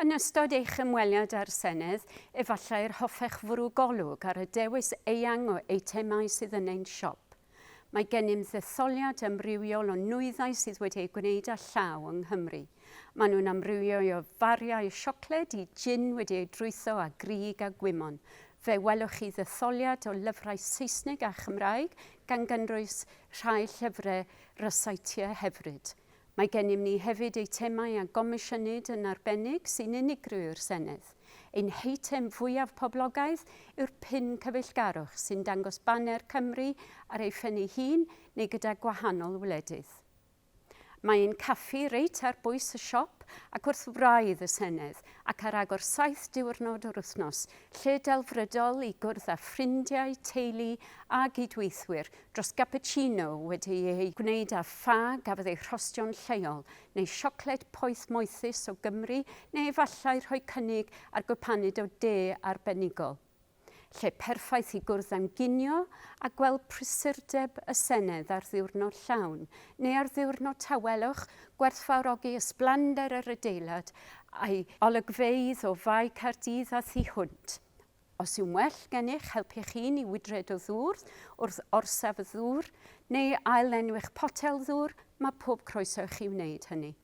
Yn ystod eich ymweliad â'r Senedd, efallai yr hoffech fwrw golwg ar y dewis eang o eitemau sydd yn ein siop. Mae gennym ddetholiad amrywiol o nwyddau sydd wedi eu gwneud â llaw yng Nghymru. Maen nhw'n amrywio o fariau siocled i jin wedi ei drwytho â grug a gwymon. Fe welwch chi ddetholiad o lyfrau Saesneg a Chymraeg, gan gynnwys rhai llyfrau rysaitiau hyfryd. Mae gennym ni hefyd eitemau a gomisiynid yn arbennig sy'n unigryw i'r Senedd. Ein heitem fwyaf poblogaidd yw'r pin cyfeillgarwch sy'n dangos baner Cymru ar ei phen ei hun neu gyda gwahanol wledydd. Mae ein caffi reit ar bwys y siop ac wrth wraidd y Senedd ac ar agor saith diwrnod o'r wythnos, lle delfrydol i gwrdd â ffrindiau, teulu a gydweithwyr dros gappuccino wedi ei gwneud â ffa gafodd ei rhostio'n lleol, neu siocled poeth moethus o Gymru, neu efallai rhoi cynnig ar gwpaned o de arbenigol. Lle perffaith i gwrdd am ginio a gweld prysurdeb y Senedd ar ddiwrnod llawn, neu ar ddiwrnod tawelwch, gwerthfawrogi ysblander yr adeilad a'i olygfeydd o Fae Caerdydd a thu hwnt. Os yw'n well gennych helpu'ch hun i wydred o ddŵr wrth orsaf y ddŵr, neu ail-lenwi'ch potel ddŵr, mae pob croeso i chi wneud hynny.